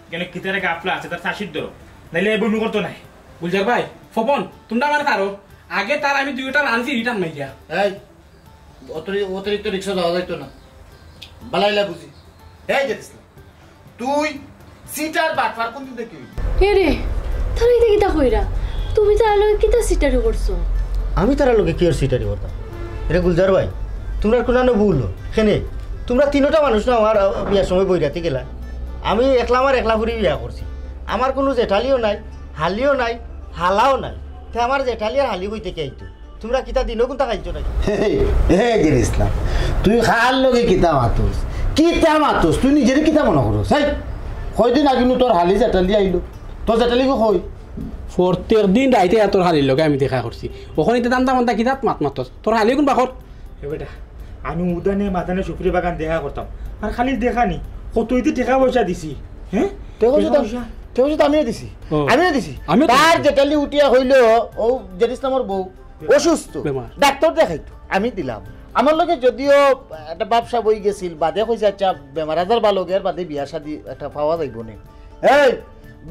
কেনে কিতারে গাফলা আছে, তার চাষির ধরো। নাইলে এই বন্ধু করতো নাই। গুলজার ভাই, ফপন, তুমরা আমার কারো। আগে তার আমি দুইটা রানছি রিটার্ন মাইয়া। এই, অতিরি-, অতিরিক্ত রিক্সা যাওয়া যাইতো না। বালাইলা বুঝি। এই জেড ইসলাম, তুই চিটার বাটপার কোন দিন থাকি অইলি? এ রে, তারা ইতা কিতা কইরা? তুমি তারার লগে কিতা চিটারি করছো? আমি তারার লগে কিওর চিটারি করতাম? এরে গুলজার ভাই, তুমরার কুনানো ভুল অয়। কেনে? তুমরা তিনোটা মানুষ না আমার, আহ, বিয়ার সময় বৈরাতি গেলা। আমি একলা আমার একলা ফুরি বিয়া করছি। আমার কুনু জেঠালিও নাই, হালিও নাই, হালাও নাই। তে আমার জেঠালি আর হালি কই থাকি আইতো? তুমরা কিতা দিনও কুন্তা খাইছো নাকি? হে, হে, হে, জেড ইসলাম, তুই কার লগে কিতা মাতস? কিতা মাতস? তুই নিজেরে কিতা মনো করস? হেই, কয়দিন আগে নু তোর হালি জেঠালি আইলো। তোর জেঠালি গো কই? প্রত্যেক দিন রাইতে আর তোর হালির লগে আমি দেখা করছি। অখন ইতা ধান্দা মান্দা কিতা মাত মাতস? তোর হালি কুনবা কর? এ বেটা, আমি উদানে মাদানে সুপুরি বাগান দেখা করতাম, আর খালি দেখা নি, কত ইতি টেকা পয়সা দিছি। হ্যাঁ? টেকা পয়সা তো, পয়সা। টেকা পয়সা তো আমিও দিছি। ও, আমিও দিছি। আমিও তো তার দিছি। জেঠালি উঠিয়া কইলো, ও জেড ইসলামর বউ অসুস্থ, বেমার। ডাক্তার দেখাইতো, আমি দিলাম। আমার লগে যদিও একটা ব্যবসা বই গেছিল, বাদে কইছে, "আচ্ছা, বেমার আজার ভালা অউক, এর বাদে বিয়া শাদি একটা পাওয়া যাইবো নে।" এই,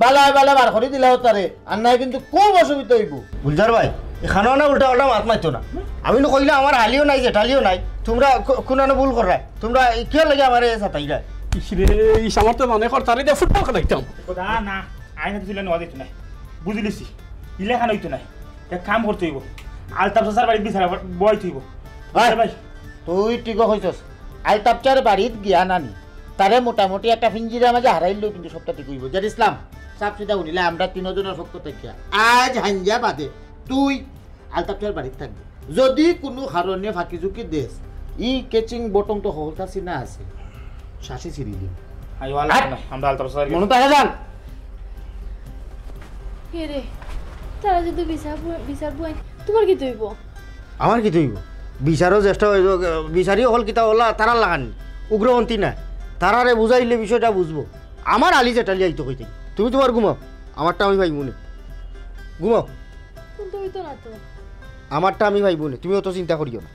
বালা বালা বার করি দিলাও তারে, আর নায় কিন্তু খুব অসুবিধা অইবো। গুলজার ভাই, এখানো না উল্টা পাল্টা মাত মাতিও না। আমি নু কইলাম আমার হালিও নাই, জেঠালিও নাই, তুমরা কু-, কুনানো ভুল কররায়, তুমরা কিয়র লাগি আমারে সাতাইরায়? ইস রে, ইস, আমার তো মনে কর তারে দিয়া ফুটবল খেলাইতাম। না, না, আইন তো তুলে নেওয়া যাইতো না, বুঝিলিছি, ইলাখান অইতো না। এক কাম করতে অইবো, আলতাফ চাচার বাড়িত বিচার বওয়াইতে অইবো। ভাই, ভাই, তুই ঠিক কইছস। আলতাফ চাচার বাড়িত গিয়া নানি, তারে মোটামুটি একটা পিঞ্জিরার মাঝে হারাইলেও কিন্তু সবটা ঠিক অইবো। জেড ইসলাম, সাফ সিধা হুনিলে আমরা তিনজনর পক্ষ থাকি আইজ হাইঞ্জা বাদে তুই আলতাফ চাচার বাড়িত থাকবি। যদি কুনু কারণে ফাঁকি ঝুঁকি দেস, ই catching button তো হকলতা চিনা আছে, শাসি ছিড়ি দিম। আই ওয়ালা আর না, আমরা আলতাফ চাচার মনে থাকে যান। কে রে? তারা যদি বিচার বু-, বিচার বওয়াইন, তুমার কিতা অইবো? আমার কিতা অইবো? বিচারও জ্যেষ্ঠ অইবো, বিচারি অকল কিতা অলা তারার লাখান নি, উগ্রপন্থী না। তারারে বুঝাইলে বিষয়টা বুঝবো। আমার হালি জেঠালি আইতো কইতে। তুমি তুমার ঘুমাও, আমারটা আমি পাইমু নে। ঘুমাও। কুন্তা অইতো না তো। আমারটা আমি পাইমু নে, তুমি অত চিন্তা করিও না।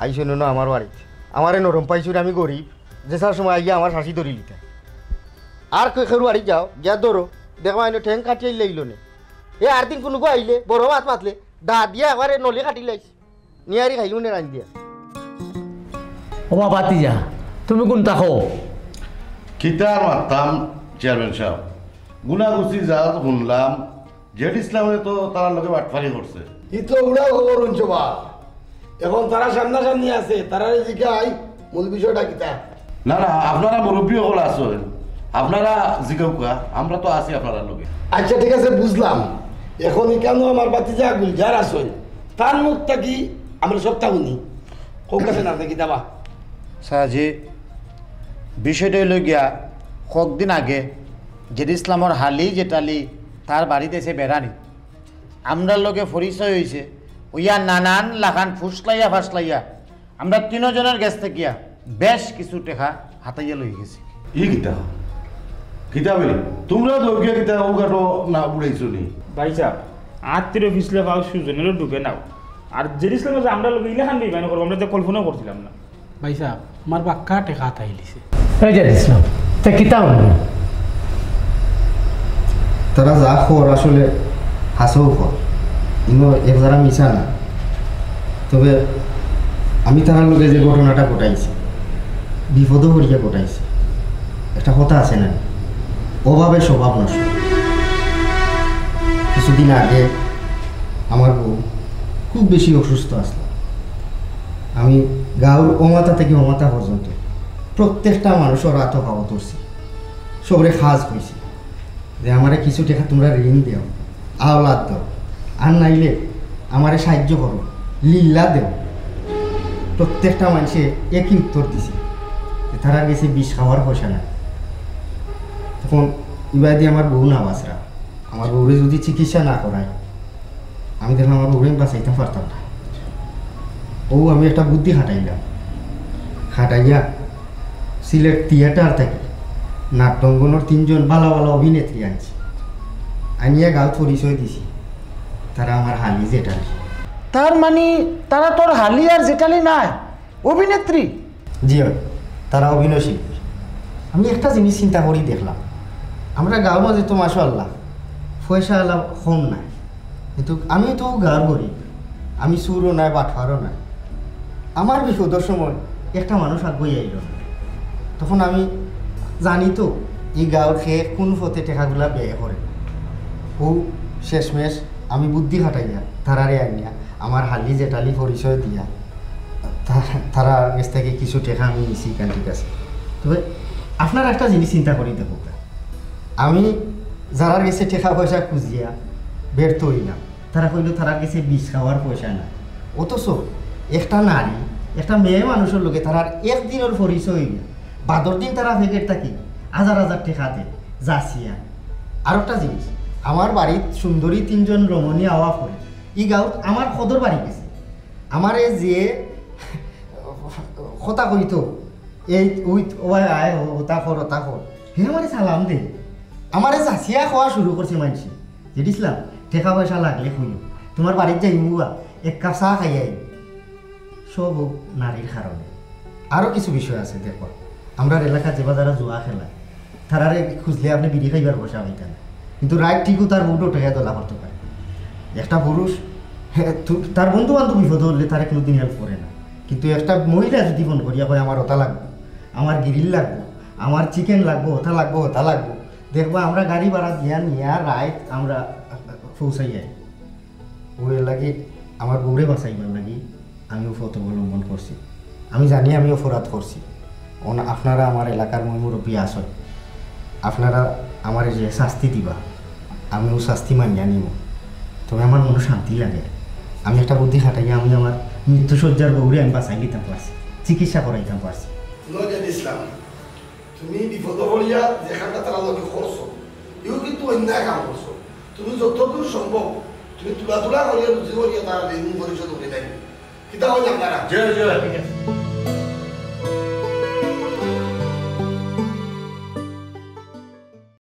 আইছো না আমার বাড়িত, আমারে নরম পাইছো রে, আমি গরিব। যেছার সময় আইয়া আমার শাসি ধরিলিতা। আর কেউর বাড়িত যাও, গিয়া ধরো, দেখবা এনে ঠেং কাটিয়া লইল নে। এ আর দিন কুনুগু আইলে, বড় মাত মাতলে, দা দিয়া একবারে নলি কাটিলাইছ। নিয়ারি খাইলু নে রাইন দিয়া। ও বা ভাতিজা, তুমি কুন্তা কও? কিতা আর মাততাম চেয়ারম্যান সাব, গুনাগুছি যা হুনলাম, জেড ইসলামে তো তারার লগে বাটপারি করছে। ই তো উড়া খবর হুনছো বা। এখন তারা সামনাসামনি আছে, তারারে জিকাই মূল বিষয়টা কিতা? না না, আপনারা মুরব্বি অকল আছইন, আপনারা জিকাউক্কা, আমরা তো আছি আপনারার লগে। আচ্ছা ঠিক আছে, বুঝলাম। এখন ইকানো আমার ভাতিজা গুলজার আছইন, তার মুখ থাকি আমরা সবটা হুনি। কউক্কা চেয়ারম্যান সাব, কিতা বা? সাজি, বিষয়টা অইলো গিয়া, কয়েকদিন আগে জেড ইসলামর হালি জেঠালি তার বাড়িত আইছে বেড়ানি। আমরার লগে পরিচয় অইছে, অইয়া নানান লাখান ফুসলাইয়া ফাসলাইয়া আমরা তিনজনর গেছ থাকিয়া বেশ কিছু টেকা হাতাইয়া লই গেছে। ই কিতা? কিতা বলি? তুমরা তো গিয়া কিতা ও গাটো না উড়াইছো নি? ভাই সাব, আত্মীয় পিছলে পাও সুজনেরও ঢুকে নাও। আর জেড ইসলামে যে আমরার লগে ইলাখান বেইমানি করবো, আমরা তো কল্পনাও করছিলাম না। ভাই সাব, আমার বাক্কা টেকা হাতাইলিছে। এই জেড ইসলাম, তে কিতা অইলো? তারা যা খবর আসলে হাছাউ খবর, ইনো এক যারা মিছা না। তবে আমি তারার লগে যে ঘটনাটা ঘটাইছি, বিপদো পড়িয়া ঘটাইছি। একটা কথা আছে না, অভাবে স্বভাব নষ্ট। কিছুদিন আগে আমার বউ খুব বেশি অসুস্থ আছিল। আমি গাঁওর অমাতা থাকি অমাতা পর্যন্ত প্রত্যেকটা মানুষর আতো পাও ধরছি, সবরে কাজ কইছি যে আমারে কিছু টেকা তুমরা ঋণ দেও, আওলাদ দেও, আর নাইলে আমারে সাহায্য করো, লিল্লা দেও। প্রত্যেকটা মানষে একই উত্তর দিছে যে তারার গেছে বিষ খাওয়ার পয়সা নাই। তখন ইবাদি আমার বউ না বাঁচরা, আমার বউরে যদি চিকিৎসা না করাই, আমি দেখলাম আমার বউরে আমি বাঁচাইতাম পারতাম না। ও আমি একটা বুদ্ধি খাটাইলাম, খাটাইয়া সিলেট থিয়েটার থাকি নাট্যঙ্গনর তিনজন ভালা ভালা অভিনেত্রী আনছি, আনিয়া গাঁওত পরিচয় দিছি, তারা আমার হালি জেঠালি। তার মানে তারা তোর হালি আর জেঠালি নায়, অভিনেত্রী? জি অয়, তারা অভিনয় শিল্পী। আমি একটা জিনিস চিন্তা করি দেখলাম, আমরা গাঁওর মাঝে তো মাশাআল্লাহ পয়সা আলা কম নাই, কিন্তু আমি তো গাঁওর গরিব, আমি চুরও নাই, বাটপারও নাই। আমার বিপদর সময় একটা মানুষ আগুয়াই আইল না। তখন আমি জানি তো ই গাঁওর কে কোন পথে টেকাগুলা ব্যয় করে। ও শেষমেশ আমি বুদ্ধি খাটাইয়া তারারে আনিয়া আমার হালি জেঠালি পরিচয় দিয়া তা-, তারার গেছ থাকি কিছু টেকা আমি নিছি, ইখান ঠিক আছে। তবে আপনারা একটা জিনিস চিন্তা করি দেখউক্কা, আমি যারার গেছে টেকা পয়সা খুঁজিয়া ব্যর্থ অইলাম, তারা কইলো তারার গেছে বিষ খাওয়ার পয়সা নাই। অথচ একটা নারী, একটা মেয়ে মানুষর লগে তারার একদিনর পরিচয় অইয়া বাদর দিন তারা প্যাকেট থাকি হাজার হাজার টেকা দেয়, যাচিয়া। আর একটা জিনিস, আমার বাড়িত সুন্দরী তিনজন রমণী আওয়া পড়ে, ই গাঁওত আমার কদর বাড়ি গেছে। আমারে যে কথা কইতো, এই ওই, ওই আয়, ও, ওটা কর, ওটা কর, হে আমারে সালাম দে। আমারে চাচিয়া কওয়া শুরু করছে মানষে। জেড ইসলাম, টেকা পয়সা লাগলে কইও, তুমার বাড়িত যাইমু বা, এক কাপ চা খাইয়া আইমু। সব অউ নারীর কারণে। আরো কিছু বিষয় আছে, দেখো, আমরার এলাকাত যেবা যারা জুয়া খেলায়, তারারে খুঁজলে আপনে বিড়ি খাইবার পয়সা পাইতা না, কিন্তু রাইত ঠিকউ তার বউরে ঠেকাইয়া দলা করতে পারে। একটা পুরুষ, হে, তু-, তার বন্ধু বান্ধব বিপদো পড়লে তারে কুনুদিন help করে না, কিন্তু একটা মহিলা যদি ফোন করিয়া কয়, "আমার ওটা লাগবো, আমার গ্রিল লাগবো, আমার চিকেন লাগবো, ওটা লাগবো, ওটা লাগবো", দেখবা আমরা গাড়ি ভাড়া দিয়া নিয়া রাইত আমরা পৌঁছাই আই। অউ এর লাগি আমার বউরে বাঁচাইবার লাগি আমি অউ পথ অবলম্বন করছি। আমি জানি আমি অপরাধ করছি। অন-, আপনারা আমার এলাকার ময়-মুরব্বি আছইন, আপনারা আমারে যে শাস্তি দিবা, আমি অউ শাস্তি মানিয়া নিমু। তবে আমার মনো শান্তি লাগে, আমি একটা বুদ্ধি খাটাইয়া আমি আমার মৃত্যুশয্যার বউরে আমি বাঁচাই নিতাম পারছি, চিকিৎসা করাইতাম পারছি। নজরুল ইসলাম, তুমি বিপদো পড়িয়া যে কামটা তারার লগে করছো, ইও কিন্তু অন্যায় কাম করছো। তুমি যতদূর সম্ভব তুমি তুলা তুলা করিয়া রুজি করিয়া তারার ঋণ পরিশোধ করি নাই। কিতা কইলাম তারা? জি, জি।